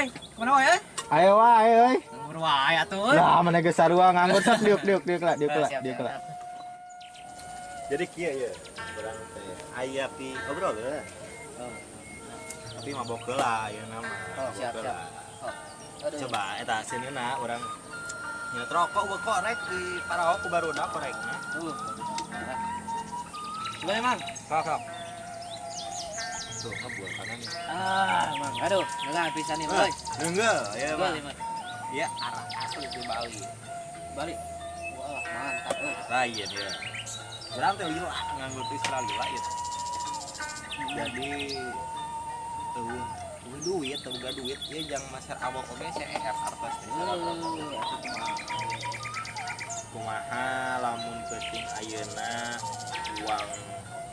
Oi, kemana wae? Ayo wae euy. Nganggur wae atuh euy. Lah mana geus sarua nganggur sok diuk diuk diuk lah diuk lah diuk lah. Jadi kieu ye, urang teh aya pi obrol heula. Tapi mabok heula ayeuna mah. Oh, siap siap. Oh. Coba eta sieunna urang nyet rokok we korek di parao ku barudak korekna. Tuh. Boleh, Mang? Sok sok. Tuh, ngebul kanan nih. Ah, Mang. Aduh, enggak bisa nih, Boy. Enggak, ya, Mang. Iya, arah asli di Bali. Bali. Wah, mantap euy. Lah iya dia. Urang teh lila nganggur teh lila ieu. Jadi eueuh duit, teu boga duit, ieu jang masar awak oge CEF artos teh. Kumaha lamun peuting ayeuna uang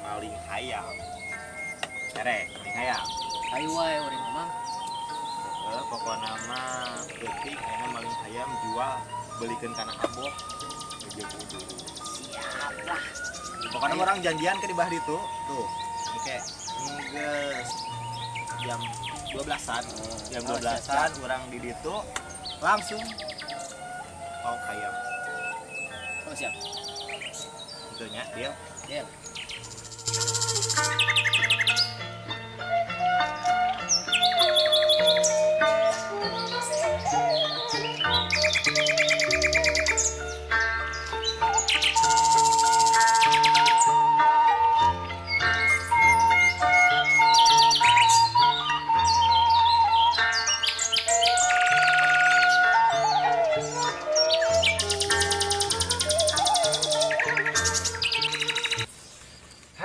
maling hayam. Erek, maling hayam. Ayo wae urang mah. Heeh, pokona mah peuting ayeuna maling hayam jual belikeun kana abok. Jeung kudu. Siap lah. Pokoknya orang janjian ke di bah ditu. Tuh. Oke, geus jam 12-an. Jam 12-an urang di ditu langsung pauk hayam. Oh, siap. Itu nya, deal. Deal.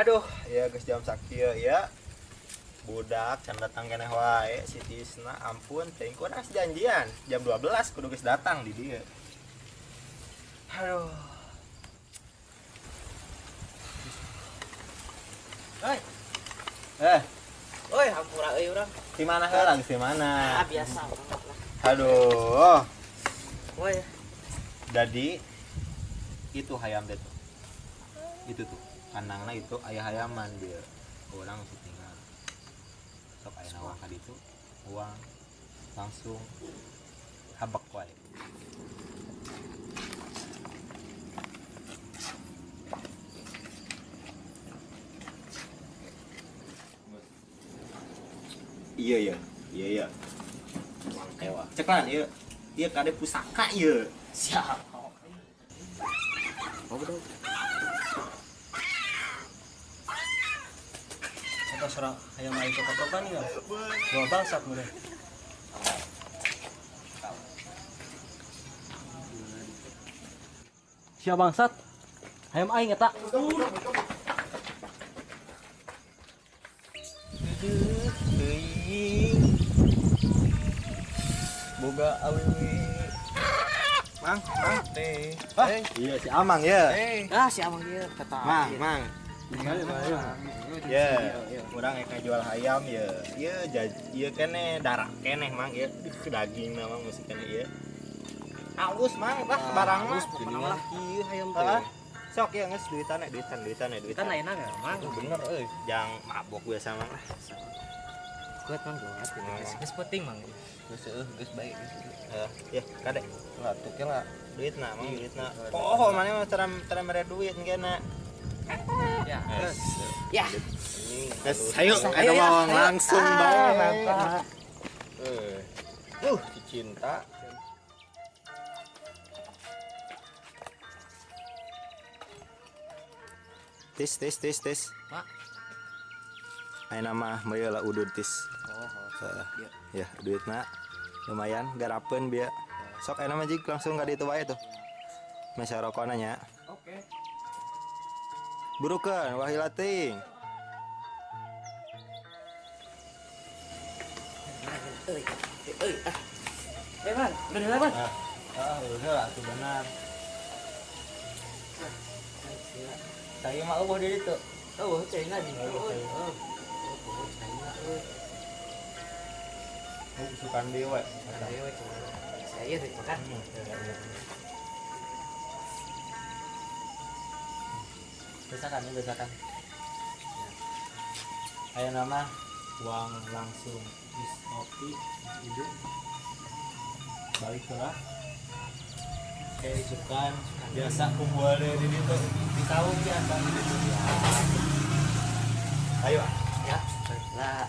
Aduh, ya geus jam sakieu ya. Budak can datang keneh wae si Tisna, ampun teuing kurang janjian. Jam 12 kudu geus datang di dieu. Aduh. Oi. Oi, hampura euy urang. Di mana heula geus di mana? Ah, biasa lah. Aduh. Woi. Jadi itu hayam teh tuh. Itu tuh. Kandangna itu aya hayaman dia. Urang syutingan. Sok aya uang ka ditu, uang langsung habek wae. Iya ya, iya iya. Uang tewa. Ceklan ieu. Ieu kade pusaka ieu. Siap. Oh, betul. Atau serang ayam aing kotokan ya. Dua bangsat mulai. Siapa bangsat? Ayam aing eta. Teuing. Boga awewe. Mang, mang teh. Iya si Amang ya. Ah, si Amang ieu kata. Mang, mang. Ya, urang rek jual hayam ya. Ieu ieu keneh darah keneh mang ieu. Daging na mang mesti keneh ieu. Halus mang lah barang mah. Lah ieu hayam teh. Sok ya geus duitan duitan duitan duitan. Duitan ayeuna ge mang. Bener euy. Jang mabok biasa mang lah. Kuat mang kuat. Geus penting mang. Geus eueuh geus baik. Heeh, ya kade. Lah tuh lah duitna mang duitna. Poho maneh mah cara mere duit engkena. Ya. Ya. Yes, ayo, ayo mau langsung bae. Cinta. Tis, tis, tis, tis. Pak. Ayeuna mah meuli lah udud tis. Oh, ya, duitna lumayan garapeun bieu. Sok ayeuna mah jig langsung ka ditu wae tuh. Mesa rokona nya. Oke. Burukeun wahila ting. Euy, euy, ah. Bang, udah heula, Bang. Ah, udah atuh benar. Saya mah eueuh di ditu. Eueuh cai na di ditu. Eueuh. Eueuh cai na euy. Oh, sukan deui we. Deui we. Saya deh makan. Besakan ya, besakan. Ayo nama uang langsung Geus ngopi, hidup. Balik lah. Kayak isukan biasa kumpul di ditu di saung biasa di ditu. Ayo ah. Ya. Lah.